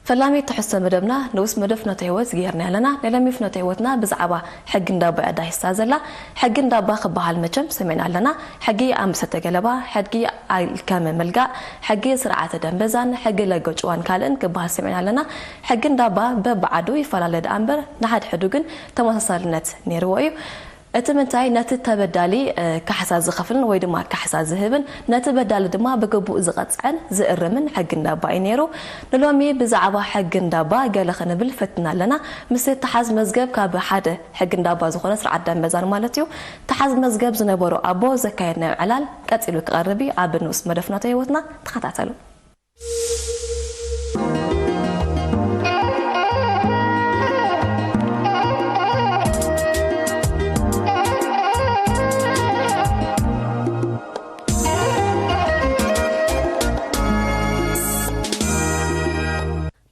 ፈላሚ ትሕዝቶ መደብና ንኡስ መደብ ፍኖተ ህይወት ገይርና ኣለና። ናይ ሎሚ ፍኖተ ህይወትና ብዛዕባ ሕጊ እንዳባ እያ ዳሂሳ ዘላ። ሕጊ እንዳባ ክበሃል መቸም ሰሚዕና ኣለና። ሕጊ ኣንበሳ ተገለባ፣ ሕጊ ኣልከመ መልጋእ፣ ሕጊ ስርዓተ ደንበዛን ሕጊ ለገጭዋን ካልእን ክበሃል ሰሚዕና ኣለና። ሕጊ እንዳባ በብዓዱ ይፈላለ ደኣ እምበር ንሓድሕዱ ግን ተመሳሳልነት ነይርዎ እዩ። እቲ ምንታይ ነቲ ተበዳሊ ካሕሳ ዝኸፍልን ወይ ድማ ካሕሳ ዝህብን ነቲ በዳሊ ድማ ብግቡእ ዝቐፅዐን ዝእርምን ሕጊ እንዳባ እዩ ነይሩ። ንሎሚ ብዛዕባ ሕጊ እንዳባ ገለ ክንብል ፈትና ኣለና። ምስ ተሓዝ መዝገብ ካብ ሓደ ሕጊ እንዳባ ዝኾነ ስርዓት ደንበዛን ማለት እዩ። ተሓዝ መዝገብ ዝነበሩ ኣቦ ዘካየድናዮ ዕላል ቀፂሉ ክቐርብ እዩ። ኣብ ንኡስ መደብ ፍኖተ ህይወትና ተኸታተሉ።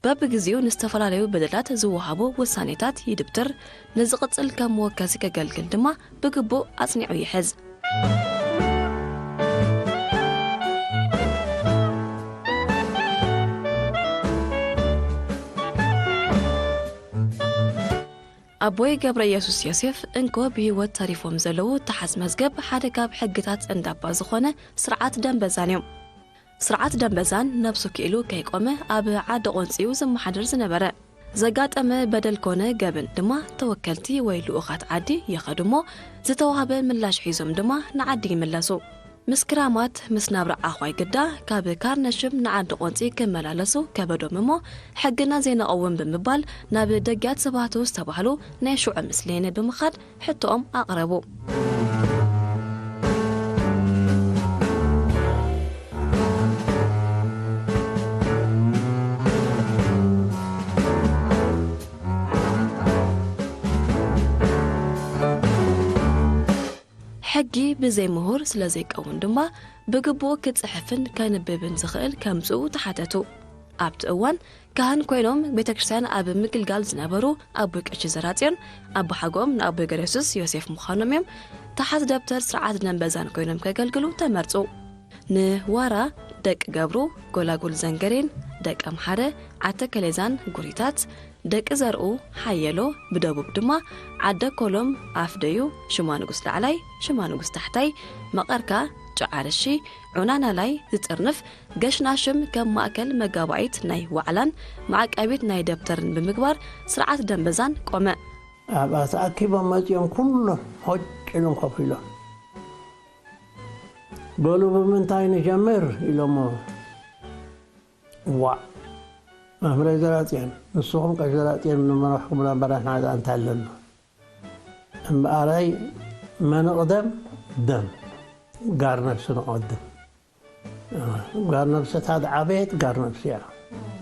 በብግዜኡ ንዝተፈላለዩ በደላት ዝወሃቡ ውሳኔታት ይድብትር፣ ንዝቕጽል ከም መወከሲ ከገልግል ድማ ብግቡእ ኣጽኒዑ ይሕዝ። ኣቦይ ገብረ ኢየሱስ ዮሴፍ እንኮ ብህይወት ተሪፎም ዘለዉ ተሓዝ መዝገብ ሓደ ካብ ሕግታት እንዳባ ዝኾነ ስርዓት ደንበዛን እዮም። ስርዓት ደንበዛን ነብሱ ክኢሉ ከይቆመ ኣብ ዓዲ ቆንጺኡ ዝመሓደር ዝነበረ። ዘጋጠመ በደል ኮነ ገብን ድማ ተወከልቲ ወይ ልኡኻት ዓዲ ይኸዱ እሞ ዝተዋህበ ምላሽ ሒዞም ድማ ንዓዲ ይምለሱ። ምስ ክራማት፣ ምስ ናብራ ዓዃይ ግዳ ካብ ካርነሽም ንዓዲ ቆንጺ ክመላለሱ ከበዶም እሞ ሕግና ዘይነቐውም ብምባል ናብ ደጊያት ስብሃቱ ዝተባህሉ ናይ ሽዑ ምስሌነ ብምኻድ ሕቶኦም ኣቕረቡ። ሕጊ ብዘይ ምሁር ስለ ዘይቀውን ድማ ብግቡእ ክጽሕፍን ከንብብን ዝኽእል ከምጽኡ ተሓተቱ። ኣብቲ እዋን ካህን ኮይኖም ቤተ ክርስቲያን ኣብ ምግልጋል ዝነበሩ ኣቦይ ቀሺ ዘራጽዮን ኣቦሓጎኦም ንኣቦይ ገረሱስ ዮሴፍ ምዃኖም እዮም። ተሓዝ ደብተር ስርዓት ደንበዛን ኮይኖም ከገልግሉ ተመርጹ። ንዋራ ደቂ ገብሩ፣ ጎላጉል ዘንገሬን፣ ደቂ ኣምሓረ፣ ዓተ ከሌዛን ጉሪታት፣ ደቂ ዘርኡ ሓየሎ፣ ብደቡብ ድማ ዓደ ኮሎም፣ ኣፍደዩ፣ ሽማ ንጉስ ላዕላይ፣ ሽማ ንጉስ ታሕታይ፣ መቐርካ፣ ጨዓርሺ፣ ዑናናላይ ዝጥርንፍ ገሽናሽም ከም ማእከል መጋባኢት ናይ ዋዕላን መዓቀቢት ናይ ደብተርን ብምግባር ስርዓት ደንበዛን ቆመ። ኣብኣ ተኣኪቦም መጺኦም ኩሎም ሆጭ ኢሎም ኮፍ ኢሎም። በሉ ብምንታይ ንጀምር ኢሎሞ። ዋእ መምህረይ ዘራጽዮን፣ ንስኹም ቀሺ ዘራጽዮን ንመራሕኩም ናበራ ንሓዛ እንታይ ኣለና? እምበኣረይ መን እቕደም? ደም ጋር ነፍሲ ንቐድም። ጋር ነፍሲ እታ ዝዓበየት ጋር ነፍሲ እያ።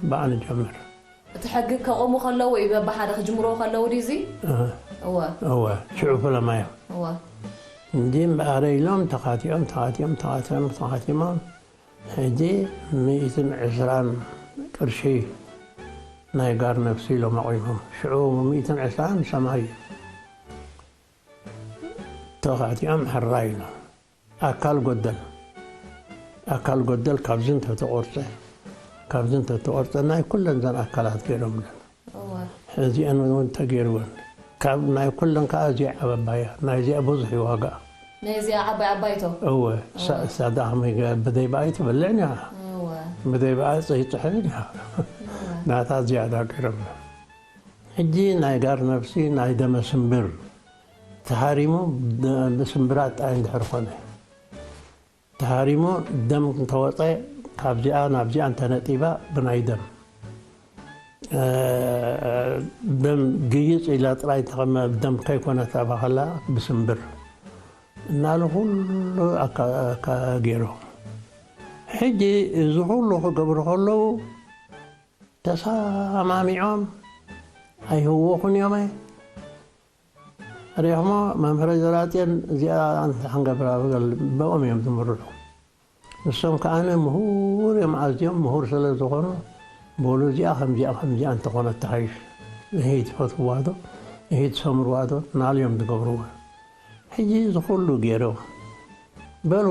ብኣ ንጀምር። እቲ ሕጊ ከቑሙ ከለዉ እዩ በብሓደ ክጅምርዎ ከለዉ ድዩ እዚ? እወ። እወ ሽዑ ፈለማዮም። እወ። እንዲ እምበኣረ ኢሎም ተኻቲኦም ተኻቲኦም ተኻቲኦም ተኻቲሞም ሕጂ ሚእትን ዕስራን ቅርሺ ናይ ጋር ነፍሲ ኢሎም ኣቑሞም። ሽዑ ሚእትን ዕስራን ሰማይ እዩ። ተኻቲኦም ሕራይ ኢሎም። ኣካል ጎደል። ኣካል ጎደል ካብዚ እንተተቖርጸ፣ ካብዚ እንተተቖርጸ ናይ ኩለን ዘን ኣካላት ገይሮምለን። እወ። እዚአን እውን ተገይርወን። ካብ ናይ ኩለን ከኣ እዚኣ ዓበባያ፣ ናይዚኣ ብዙሕ እዩ ዋጋ። ናይ እዚኣ ዓባይ ዓባይቶ። እወ፣ እሳ- እወ። እሳ ደኣ ከመይ ገ- ብደይ ብኣይ ትበልዕን እያ። እወ። ብደይ ብኣ ይጽሕልን እያ። እወ። ናታ ዝያዳ ገይሮም። ሕጂ ናይ ጋር ነፍሲ ናይ ደመ ስምብር ተሃሪሙ ደ- ብስምብራት ጥራይ እንድሕር ኾነ። ተሃሪሙ ደም እንተወፀ ካብዚኣ ናብዚኣ እንተነጢባ ብናይ ደም እ፣ ደም ግይፅ ኢላ ጥራይ ተቐመ ደም ከይኮነት ኣባኸላ ብስምብር እናሉ ኩሉ ኣካ- ኣካ- ገይሩ። ሕጂ እዚ ኩሉ ክገብሩ ከለዉ ተሰማሚዖም ኣይህወኹን እዮም። ሪኢኹሞ መምህረ ዘራጤን እዚኣ ኣንታ ክንገብራ በል ብኦም እዮም ዝምርሑ። ንሶም ከኣነ ምሁር እዮም ኣዝዮም ምሁር ስለ ዝኾኑ በሉ እዚኣ ከምዚኣ ከምዚኣ እንተኾነት ተሓይሽ። ይሄ ትፈትውዋ ዶ ይሄ ትሰምርዋ ዶ ናሉ እዮም ዝገብርዋ። ሕጂ እዚ ኩሉ ገይሮም በሉ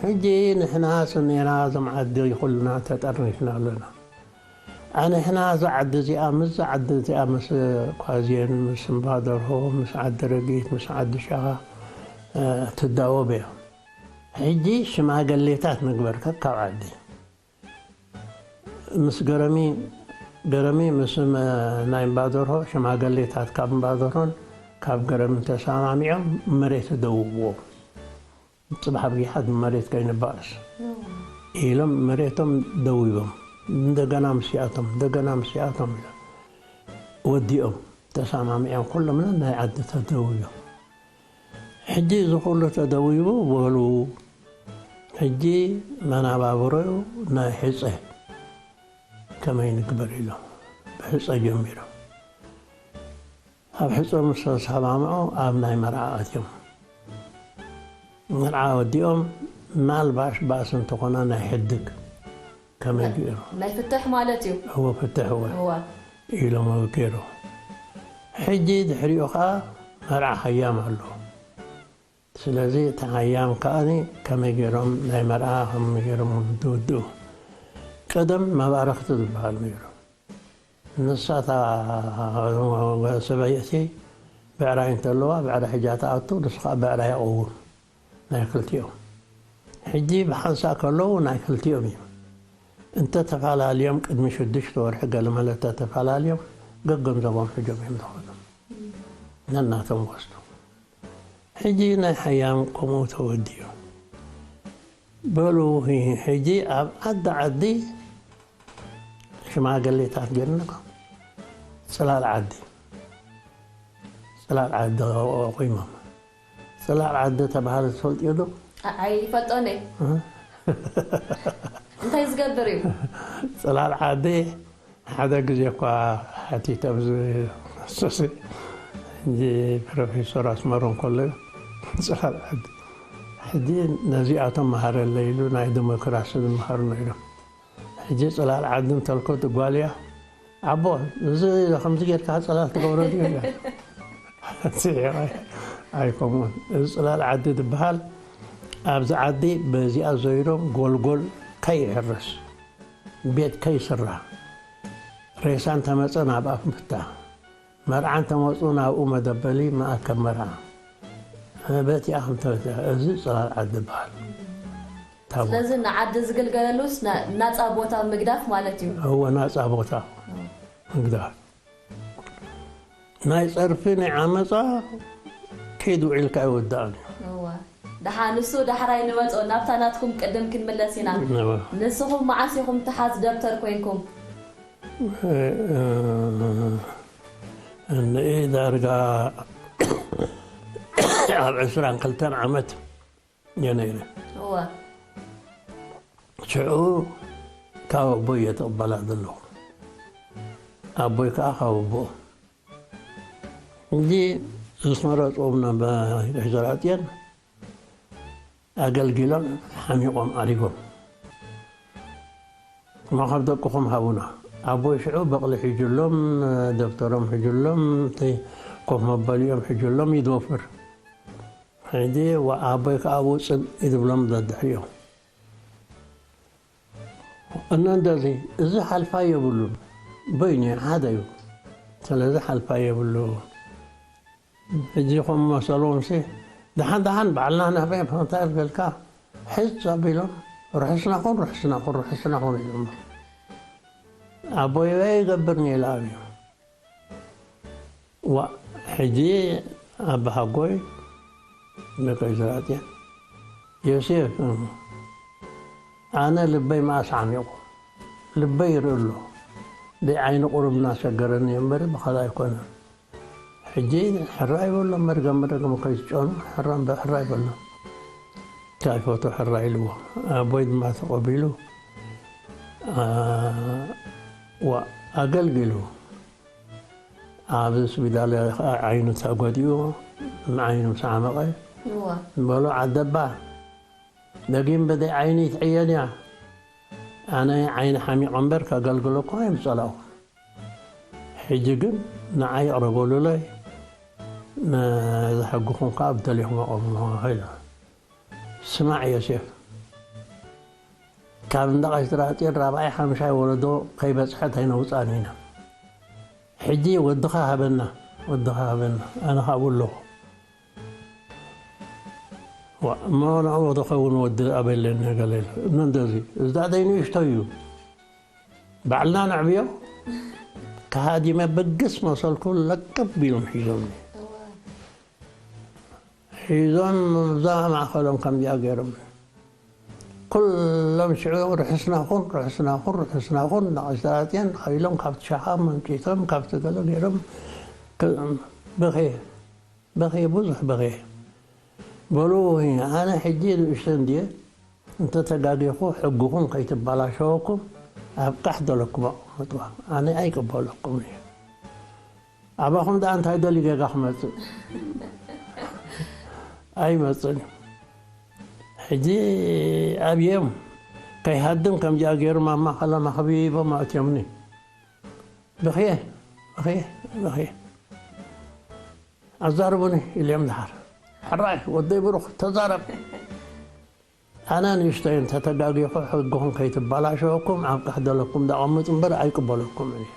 ሕጂ ንሕና ስኔና እዞም ዓዲ ኩልና ተጠርኒፍና ኣለና። ኣነ ሕና እዛ ዓዲ እዚኣ ምስ እዛ ዓዲ እዚኣ ምስ ኳዝየን ምስ እምባ ደርሆ ምስ ዓዲ ረጊት ምስ ዓዲ ሻኻ ትዳወብ እያ። ሕጂ ሽማገሌታት ንግበር ካብ ዓዲ ምስ ገረሚ ገረሚ ምስ ናይ እምባ ደርሆ ሽማገሌታት ካብ እምባ ደርሆን ካብ ገረምን ተሰማሚዖም መሬት ደውብዎ። ጽባሕ ኣብጊሓ መሬት ከይንባእስ ኢሎም መሬቶም ደዊቦም እንደገና ምስያቶም እንደገና ምስያቶም ወዲኦም ተሰማሚዖም ኩሎም ናይ ዓዲ ተደዊቦም። ሕጂ እዚ ኩሉ ተደዊቡ በሉ ሕጂ መናባብሮዩ ናይ ሕፀ ከመይ ንግበር ኢሎም ብሕፀ ጀሚሮም። ኣብ ሕፀ ምስ ተሰማምዑ ኣብ ናይ መርዓ ኣትዮም። መርዓ ወዲኦም ምናልባሽ ባእሲ እንተኾነ ናይ ሕድግ ከመይ ገይሩ ናይ ፍትሕ ማለት እዩ። እወ ፍትሕ እወ እዋ ኢሎም ኣብ ገይሩ። ሕጂ ድሕሪኡ ከዓ መርዓ ሃያም ኣሎ። ስለዚ እቲ ሃያም ከዓኒ ከመይ ገይሮም ናይ መርዓ ከመይ ገይሮም ዝውድኡ ቀደም መባረኽቲ ዝበሃል ነይሩ። ንሳ እታ ሰበይቲ ብዕራይ እንተለዋ ብዕራይ ሒዛ ትኣቱ ንሱ ከዓ ብዕራይ ይቐውም ናይ ክልቲኦም። ሕጂ ብሓንሳእ ከለዉ ናይ ክልቲኦም እዩ። እንተ ተፈላለዮም ቅድሚ ሽዱሽተ ወርሒ ገለመለ እንተ ተፈላለዮም ገገንዘቦም ሒዞም እዮም ዝኸዱ። ነናቶም ወስዱ። ሕጂ ናይ ሓያም ከምኡ ተወዲኡ። በሉ ሕጂ ኣብ ዓዲ ዓዲ ሽማግሌታት ጌርና ጽላል ዓዲ ጽላል ዓዲ ኣቑሞም። ጽላል ዓዲ ተባሃለ ትፈልጥዮ ዶ? ኣይፈልጦን እየ። እንታይ ዝገብር እዩ? ጽላል ዓዲ ሓደ ግዜ እኳ ሓቲተ ኣብዚ ሱሲ ሕጂ ፕሮፌሰር ኣስመሮም ከለዩ ጽላል ዓዲ ሕጂ ነዚኣቶም መሃረለይ ኢሉ ናይ ዲሞክራሲ ዝመሃሩ ነይሮም። ሕጂ ጽላል ዓዲ እንተልኮ ትጓልያ ኣቦ እዚ ከምዚ ጌርካ ጽላል ትገብሮ ድዩ? ኣይከምኡን። እዚ ጽላል ዓዲ ዝበሃል ኣብዚ ዓዲ በዚኣ ዘይሮም ጎልጎል ከይሕረስ ቤት ከይስራ ሬሳ እንተመፀ ናብ ኣፍምፍታ መርዓ እንተመፁ ናብኡ መደበሊ መኣከብ መርዓ በቲኣ ከምተበተ እዚ ፅላል ዓዲ ይበሃል። ታቦት ስለዚ ንዓዲ ዝግልገለሉስ ና- ናፃ ቦታ ምግዳፍ ማለት እዩ። እወ ናፃ ቦታ ምግዳፍ ናይ ጸርፊ ናይ ዓመፃ ከይድ ውዒልካ ኣይወዳእን እዩ። እወ። ደሓ ንሱ ዳሕራይ ንመጾ ናብታ ናትኩም ቅድም ክንምለስ ኢና። እወ። ንስኹም መዓስ ኢኹም ተሓዝ ደብተር ኮንኩም? እ- እ- እንኢ ዳርጋ ኣብ ዕስራን ክልተን ዓመት እየ ነይረ። እወ። ሽዑ ካብ ኣቦይ እየ ትቕበላ ዘለኹ። ኣቦይ ከዓ ካብ ኣቦኦም። እንጂ ዝተመረፅዎም ናብ ጋሽ ዘርኣጽዮን ኣገልጊሎም ሓሚቖም ኣሪጎም። እሞ ካብ ደቅኹም ሃቡና። ኣቦይ ሽዑ በቕሊ ሒዙሎም፣ ደብተሮም ሒዙሎም፣ እቲ ኮፍ መበሊኦም ሒዙሎም ይድወፍር። ሕጂ ዋ ኣቦይ ከዓ ውፅእ ይድብሎም ደድሕሪኦም። እና እንደዚ እዚ ሓልፋ የብሉን። በይኑ ሓደ እዩ። ስለዚ ሓልፋ የብሉ። ሕጂ ከም መሰሎም ሲ ደሓን ደሓን ባዕልና ንሕበ እንታይ ገልካ ሕፅ ኣቢሎም ርሕስና ኹን ርሕስና ኹን ርሕስና ኹን ኢሎም። ኣቦይ ይገብር ነይላ ኣብዩ። ዋ ሕጂ ኣባሓጎይ ደቀይ ዘራጥያ ዮሴፍ ኣነ ልበይ መኣስ ዓሚቑ ልበይ ይርኢ ኣሎ ብዓይኒ ቁሩብ እናሸገረኒ እምበር ብኻልእ ኣይኮነን። ሕጂ ሕራይ በሎ መርገም መርገም ከይትጨኑ ሕራም ሕራይ በሎ። እንታይ ፎቶ ሕራይ ኢልዎ ኣቦይ ድማ ተቐቢሉ ዋ ኣገልጊሉ። ኣብዚ ስቢዳል ዓይኑ ተጎዲኡ ንዓይኑ ምስ ዓመቐ እዋ። በሎ ዓደባ ደጊም በደይ ዓይኒ ይትዕየን እያ። ኣነ ዓይኒ ሓሚቐ እምበር ከገልግሎ እኮ ኣይምጸላእኹ። ሕጂ ግን ንዓይ ይቕረበሉለይ ንዝሕግኹም ከዓ ብደሊኹም ኣቐብሉ ኢለ። ስማዕ ዮሴፍ፣ ካብ እንዳ ቀይስራጤን ራብዓይ ሓምሻይ ወለዶ ከይበጽሐት ኣይነውጻን ኢና። ሕጂ ወድኻ ሃበና፣ ወድኻ ሃበና፣ ኣነ ካብኡ ኣለኹ። ዋ፣ እሞ ንዕኡ ዝኸውን ወዲ ኣበለኒ ገለ ኢሉ። እሞ እንደዚ፣ እዚ ዳኣ ደይ ንእሽቶ እዩ። ባዕልና ነዕብዮ፣ ከሃዲመ ብግስ መሰልኩ ለቅብ ኢሎም ሒዞምኒ። ሒዞም እዛ ማእኸሎም ከምዚኣ ገይሮም። ኩሎም ሽዑ ርሕስናኹን፣ ርሕስናኹን፣ ርሕስናኹን፣ ንኣሽተራጥየን ኢሎም ካብቲ ሸሓ መንጢቶም፣ ካብቲ ገለ ገይሮም፣ ክ-፣ በኽየ፣ በኽየ፣ ብዙሕ በኽየ። በሉ፣ ኣነ ሕጂ ንእሽተን ድየ፣ እንተ ተጋጊኹ ሕግኹም ከይትበላሸወኩም፣ ኣብ ቃሕ ደለኩም ኣቐምጥዋ። ኣነ ኣይቅበለኩም እየ። ኣባኹም ደኣ እንታይ ደልዩ ጌጋ ክመጽእ? ኣይመጽእን እዩ። ሕጂ ኣብዮም ከይሃድም ከምዚኣ ገይሮም ኣብ ማእኸሎም ኣኽቢቦም ኣእትዮምኒ። በኽየ፣ በኽየ፣ በኽየ። ኣዛርቡኒ ኢልዮም ድሓር። ሕራይ ወደይ ብሩኽ ተዛረብ። ኣነ ንእሽተይ እንተ ተጋጊኹ ሕግኹም ከይትበላሸወኩም ኣብ ቃሕ ደለኩም ደቐምጥ እምበር ኣይቅበለኩምን እየ።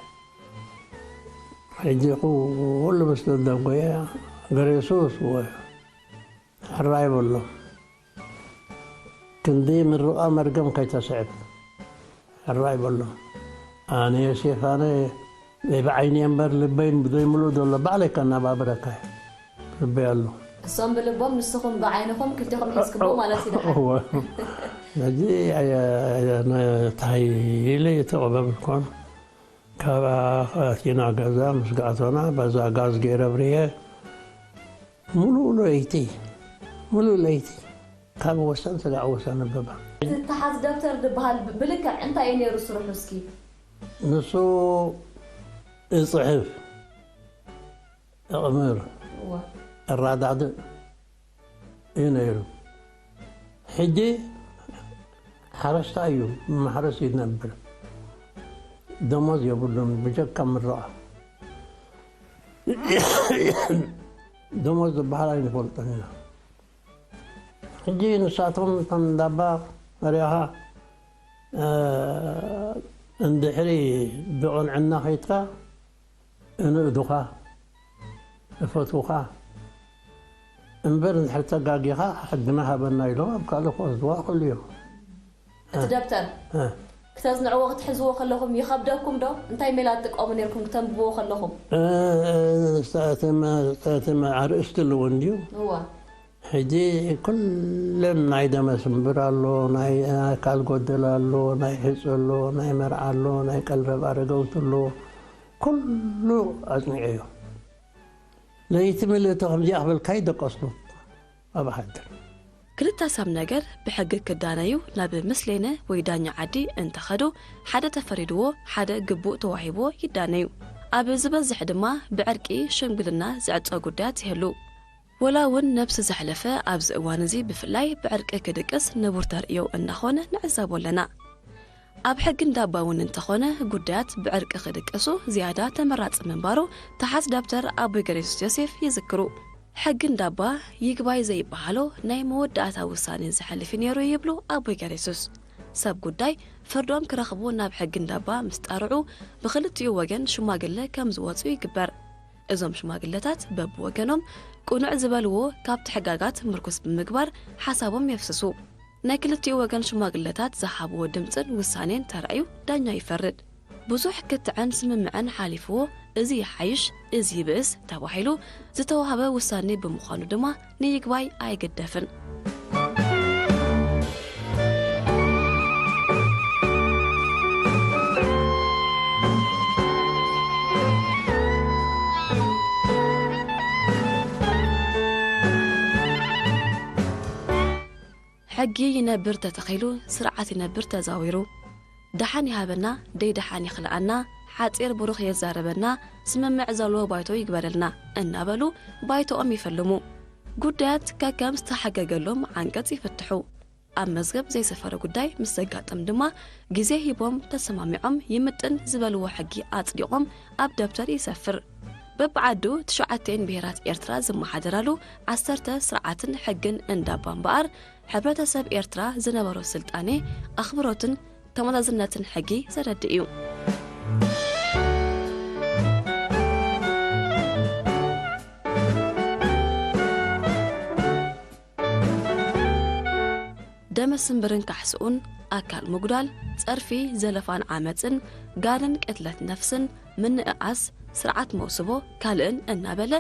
ሕጂ ኩሉ ምስ ተደጎየ ገሬሱስ ወ-፣ ሕራይ በሎ። ክንዲ ምርቓ መርገም ከይተስዕብ። ሕራይ በሎ። ኣነ ዮሴፍ ኣነ ብዓይኒ እምበር ልበይን ብዘይምሉእ ዘሎ ባዕለይ ከናባብረካ እየ። ልበይ ኣሎ። እሶም ብልቦም ንስኹም ብዓይንኹም ክልቲኹም ሒዝኩሞ ማለት እዩ ደሓን። እወ። ነዚ ኣየ-፣ ኣየ-፣ ነታይ ኢለ የተቐበብልኮን ካብኣ ኣቲና ገዛ ምስ ገኣቶና በዛ ጋዝ ገይረ ኣብርየ ሙሉእ ለይቲ፣ ሙሉእ ለይቲ ካብ ወሰን ስጋዕ ወሰን ኣበባ። እቲ ተሓዝ ደብተር ዝበሃል ብ-፣ ብልክዕ እንታይ እዩ ነይሩ ስርሑ እስኪ? ንሱ እጽሕፍ፣ እቕምር፣ እዋ። እራዳድእ እዩ ነይሩ። ሕጂ ሓረስታይ እዩ፣ ማሕረስ እዩ ዝነብር። ደሞዝ የብሉን፣ ብጀካ ምረቓ። ደሞዝ ዝበሃል ኣይንፈልጦን ኢና። ሕጂ ንሳቶም እቶም እንዳባ መሪኻ፣ እ፣ እንድሕሪ ብቕንዕና ኸይድካ፣ እንእዱኻ፣ እፈትውኻ እምበር፣ እንድሕር ተጋጊኻ ሕግና ሃበና ኢሎም ኣብ ካልእ ክወስድዋ ይኽእሉ እዮም። እቲ ደብተር እ። ክተዝንዕዎ ክትሕዝዎ ከለኹም ይኸብደኩም ዶ? እንታይ ሜላ ትጥቀሙ ነይርኩም ክተንብብዎ ከለኹም? እ፣ እቲ መ-፣ እቲ መ-፣ ኣርእስቲ ኣለዎ እንድዩ። እዋ። ሕጂ ኩለን ናይ ደመ ስንብር ኣሎ፣ ናይ ኣካል ጎደል ኣሎ፣ ናይ ሕጽ ኣሎ፣ ናይ መርዓ ኣሎ፣ ናይ ቀልበብ ኣረገውቲ ኣሎ። ኩሉ ኣጽኒዐዮ። ለይቲ ምልእቲ ከምዚኣ ክበልካ ይደቀስኩ ኣብ ሓድር። ክልተ ሰብ ነገር ብሕጊ ክዳነዩ ናብ ምስሌነ ወይ ዳኛ ዓዲ እንተኸዱ፣ ሓደ ተፈሪድዎ፣ ሓደ ግቡእ ተዋሂብዎ ይዳነዩ። ኣብ ዝበዝሕ ድማ ብዕርቂ ሽምግልና ዝዕጾ ጉዳያት ይህሉ። ወላ እውን ነብሲ ዘሕለፈ ኣብዚ እዋን እዚ ብፍላይ ብዕርቂ ክድቅስ ንቡር ተርእዮ እናኾነ ንዕዘቦ ኣለና። ኣብ ሕጊ እንዳባ እውን እንተኾነ ጉዳያት ብዕርቂ ክድቅሱ ዝያዳ ተመራጺ ምንባሩ ተሓዝ ዳብተር ኣቦይ ገሬሱስ ዮሴፍ ይዝክሩ። ሕጊ እንዳባ ይግባይ ዘይበሃሎ ናይ መወዳእታ ውሳኔ ዘሕልፍ እዩ ነይሩ ይብሉ ኣቦይ ገሬሱስ። ሰብ ጉዳይ ፍርዶም ክረኽቡ ናብ ሕጊ እንዳባ ምስ ጣርዑ ብኽልቲኡ ወገን ሽማግለ ከም ዝወጹ ይግበር። እዞም ሽማግለታት በብወገኖም ቅኑዕ ዝበልዎ ካብቲ ሕጋጋት ምርኩስ ብምግባር ሓሳቦም የፍስሱ። ናይ ክልቲኡ ወገን ሽማግለታት ዝሃብዎ ድምጽን ውሳኔን ተራእዩ ዳኛ ይፈርድ። ብዙሕ ክትዕን ስምምዕን ሓሊፍዎ፣ እዚ ይሓይሽ፣ እዚ ይብእስ ተባሂሉ ዝተዋህበ ውሳኔ ብምዃኑ ድማ ንይግባይ ኣይግደፍን። ሕጊ ይነብር ተተኺሉ፣ ስርዓት ይነብር ተዛዊሩ። ደሓን ይሃበና፣ ደይ ደሓን ይኽልኣና፣ ሓጺር ብሩኽ የዛረበና፣ ስምምዕ ዘለዎ ባይቶ ይግበረልና እናበሉ ባይቶኦም ይፈልሙ። ጉዳያት ከከም ዝተሓገገሎም ዓንቀጽ ይፍትሑ። ኣብ መዝገብ ዘይሰፈረ ጉዳይ ምስ ዘጋጥም ድማ ግዜ ሂቦም ተሰማሚዖም ይምጥን ዝበልዎ ሕጊ ኣጽዲቖም ኣብ ደብተር ይሰፍር። በብዓዱ ትሽዓቲኤን ብሄራት ኤርትራ ዝመሓደራሉ ዓሰርተ ስርዓትን ሕግን እንዳባ እምበኣር ሕብረተሰብ ኤርትራ ዝነበሮ ስልጣኔ፣ ኣኽብሮትን ተመዛዝነትን ሕጊ ዘረድእ እዩ። ደመ ስምብርን ካሕስኡን፣ ኣካል ምጉዳል፣ ጸርፊ፣ ዘለፋን ዓመጽን፣ ጋንን ቅትለት ነፍስን፣ ምንእኣስ፣ ስርዓት መውስቦ፣ ካልእን እናበለ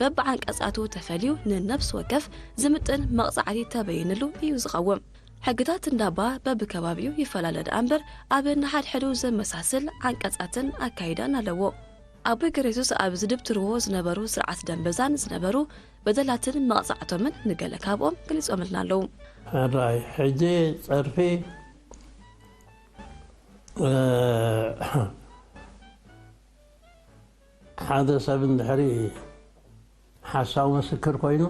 በብዓንቀጻቱ ተፈልዩ ንነፍሲ ወከፍ ዝምጥን መቕጻዕቲ ተበይንሉ እዩ ዝቐውም። ሕግታት እንዳባ በብከባቢኡ ይፈላለ ደኣ እምበር፣ ኣብ ንሓድሕዱ ዘመሳስል ዓንቀጻትን ኣካይዳን ኣለዎ። ኣቦይ ገሬሱስ ኣብ ዝድብትርዎ ዝነበሩ ስርዓት ደንበዛን ዝነበሩ በደላትን መቕጻዕቶምን ንገለ ካብኦም ገሊጾምልና ኣለዉ። ሕራይ፣ ሕጂ ጸርፊ፣ እ፣ ሓደ ሰብ እንድሕሪ ሓሳዊ ምስክር ኮይኑ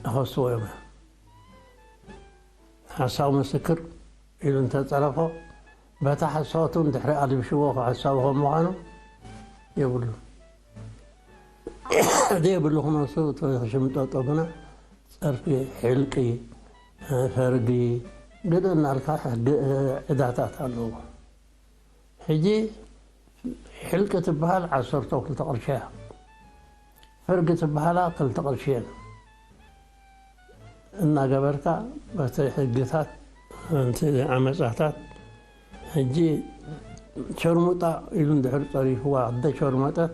ይኸስዎ እዮም። ሓሳዊ ምስክር ኢሉ እንተጸረፎ፣ በታ ሓሳወቱ እንድሕሪ ኣልብሽዎ ሓሳዊ ከም ምዃኑ የብሉ። ዘይብሉ ክመሱ እቲ ክሽምጠጦ ግና ጸርፊ፣ ሕልቂ፣ ፈርጊ፣ ገለ እናልካ ሕጊ፣ ዕዳታት ኣለዎ። ሕጂ ሕልቂ ትበሃል ዓሰርተ ክልተ ቅርሺ እያ። ፈርጊ ትበሃላ ክልተ ቅርሺ እየን። እናገበርካ በቲ ሕግታት፣ እንቲ ዓመጻታት፣ ሕጂ ሸርሙጣ ኢሉ እንድሕር ጸሪፍዋ፣ እንተ ሸርመጠት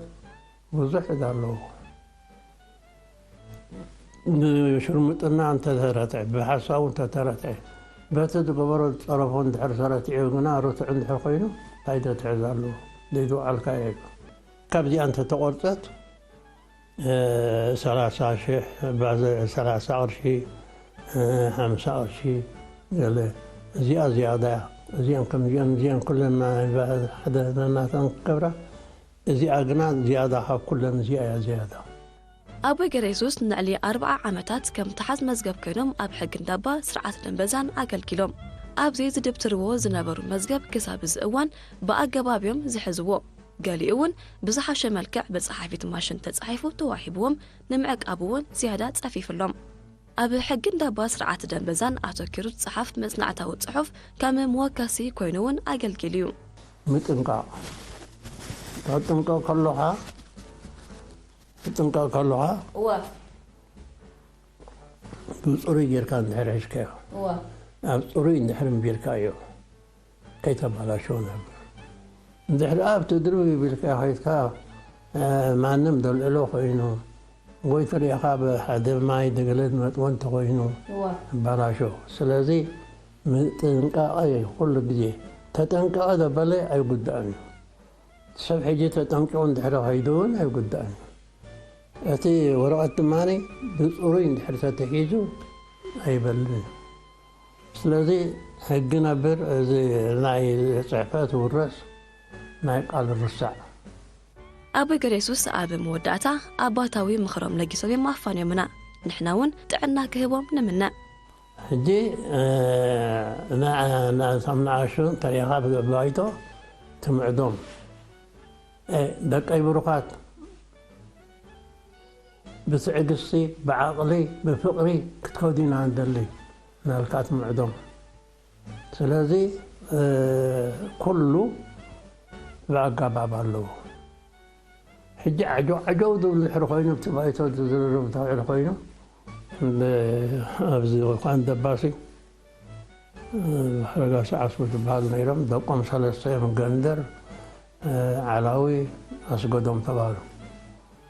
ብዙሕ ዕዳ ኣለዎ። ብሽርሙጥና እንተተረትዐ፣ ብሓሳቡ እንተተረትዐ፣ በቲ ዝገበሮ ዝጸረፎ እንድሕር ተረቲዑ ግና ርቱዕ እንድሕር ኮይኑ፣ እንታይ ደትሕዝ ኣለዎ? ዘይዝወዓልካዮ እዩ። ካብዚኣ እንተተቖርጸት፣ እ፣ ሰላሳ ሽሕ፣ ባዘ-፣ ሰላሳ ቅርሺ፣ እ፣ ሓምሳ ቅርሺ፣ ገለ። እዚኣ ዝያዳ እያ። እዚኣን ከምዚኣን፣ እዚኣን ኩለን ናይ ባ-፣ ሓደ ነናተን ክገብራ፣ እዚኣ ግና ዝያዳ ካብ ኩለን እዚኣ እያ ዝያዳ። ኣቦይ ገሬሱስ ንልዕሊ ኣርብዓ ዓመታት ከም ተሓዝ መዝገብ ኮይኖም ኣብ ሕጊ እንዳባ ስርዓት ደንበዛን ኣገልጊሎም። ኣብዚ ዝድብትርዎ ዝነበሩ መዝገብ ክሳብ እዚ እዋን ብኣገባብ እዮም ዝሕዝዎ። ገሊኡ እውን ብዝሓሸ መልክዕ ብጸሓፊት ማሽን ተጻሒፉ ተዋሂብዎም ንምዕቃብ እውን ዝያዳ ጸፊፍሎም። ኣብ ሕጊ እንዳባ ስርዓት ደንበዛን ኣተኪሩ ዝጸሓፍ መጽናዕታዊ ጽሑፍ ከም መወከሲ ኮይኑ እውን ኣገልጊሉ እዩ። ምጥንቃቕ። ክትጥንቀቕ ከለኻ፣ ክትጥንቀቕ ከለኻ፣ እወ። ብጽሩይ ጌርካ እንድሕር ሒዝካዮ፣ እወ። ኣብ ጽሩይ እንድሕር እንቢርካዮ፣ ከይተባላሸወ ነብር። እንድሕር ኣብቲ ድርብርብ ኢልካ ከይድካ፣ እ፣ ማንም ዘልዕሎ ኮይኑ፣ ወይ ትሪእኻ ብሓደ ማይ ድግለ ዝመጥዎ እንተኾይኑ፣ እወ። ይባላሾ። ስለዚ ምጥንቃቐ እዩ ኩሉ ግዜ። ተጠንቀቐ ዘበለ ኣይጉዳእን እዩ። ሰብ ሕጂ ተጠንቂቑ እንድሕሪ ከይዱ እውን ኣይጉዳእን እዩ። እቲ ወረቐት ድማ ብጽሩይ እንድሕሪ ተተሒዙ ኣይበልን እዩ። ስለዚ ሕጊ ነብር፣ እዚ ናይ ጽሕፈት ውረስ፣ ናይ ቃል ርሳዕ። ኣቦይ ገሬሱስ ኣብ መወዳእታ ኣባታዊ ምኽሮም ለጊሶም እዮም ኣፋንዮምና። ንሕና እውን ጥዕና ክህቦም ንምነ። ሕጂ፣ እ፣ ን-፣ ን-፣ እቶም ንኣሽቱ እንተሪኢኻ ብባይቶ ትምዕዶም። እ፣ ደቀይ ብሩኻት፣ ብትዕግስቲ፣ ብዓቕሊ፣ ብፍቕሪ ክትከዱ ኢና ንደሊ እናልካ ትምዕዶም። ስለዚ፣ እ፣ ኩሉ ብኣገባብ ኣለዎ። ሕጂ ዓጀው ዓጀው ዝብል ድሕሪ ኮይኑ፣ ብቲ ባይቶ ዝዝርርብ እንድሕሪ ኮይኑ፣ ብ-፣ ኣብዚ ኳን ደባሲ፣ እ፣ ሓረጋሲ ዓስቡ ዝበሃሉ ነይሮም። ደቆም ሰለስተ እዮም፣ ገንደር፣ እ፣ ዓላዊ፣ ኣስገዶም ተባህሉ።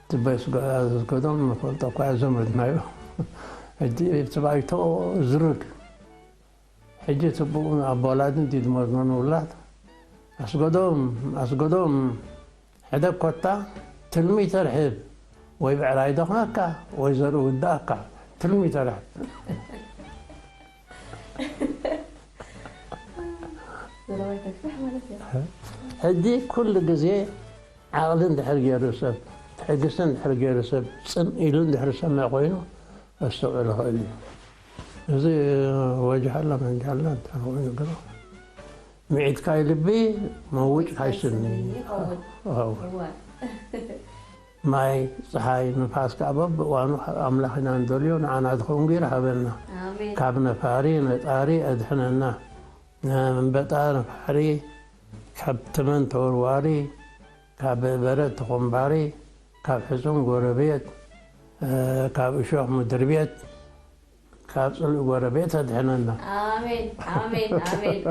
እቲ በስገ-፣ ኣስገዶም ንፈልጦ እኳ ዘመድና እዩ። ሕጂ እቲ ባይቶ ዝርግ። ሕጂ ትብኡ ኣብ ወላዲ እንዲ ዝመዝኖ ንውላድ፣ ኣስገዶም፣ ኣስገዶም፣ ሕደግ ኮታ ትልሚ ተርሕብ፣ ወይ ብዕራይ ደኽመካ፣ ወይ ዘርኢ ውዳእካ፣ ትልሚ ተርሕብ። ዘረባ ይተፍሕ ማለት እዩ። ሕጂ ኩሉ ግዜ ዓቕሊ እንድሕር ገይሩ ሰብ፣ ትዕግስቲ እንድሕር ገይሩ ሰብ፣ ጽን ኢሉ እንድሕር ዝሰምዕ ኮይኑ፣ ከስተውዕል ይኽእል እዩ። እዚ ወጅሃላ መንጃላ እንታይ ኮይኑ ግና፣ ምዒትካይ ልቢ፣ መውጭካይ ስኒ። ስኒ ይኸውን። ይኸውን። እወ። ማይ፣ ፀሓይ፣ ንፋስ ከዓ በብእዋኑ ካብ ኣምላኽ ኢና ንደልዮ። ንዓና ዝኸውን ገይሩ ሃበና። ኣሜን። ካብ ነፋሪ ነጣሪ ኣድሕነና። ንኣንበጣ ነፋሪ፣ ካብ ተመን ተወርዋሪ፣ ካብ በረድ ተኾምባሪ፣ ካብ ሕጹም ጎረቤት፣ እ፣ ካብ እሾኽ ምድሪ ቤት፣ ካብ ጽልኢ ጎረቤት ኣድሕነና። ኣሜን ኣሜን ኣሜን።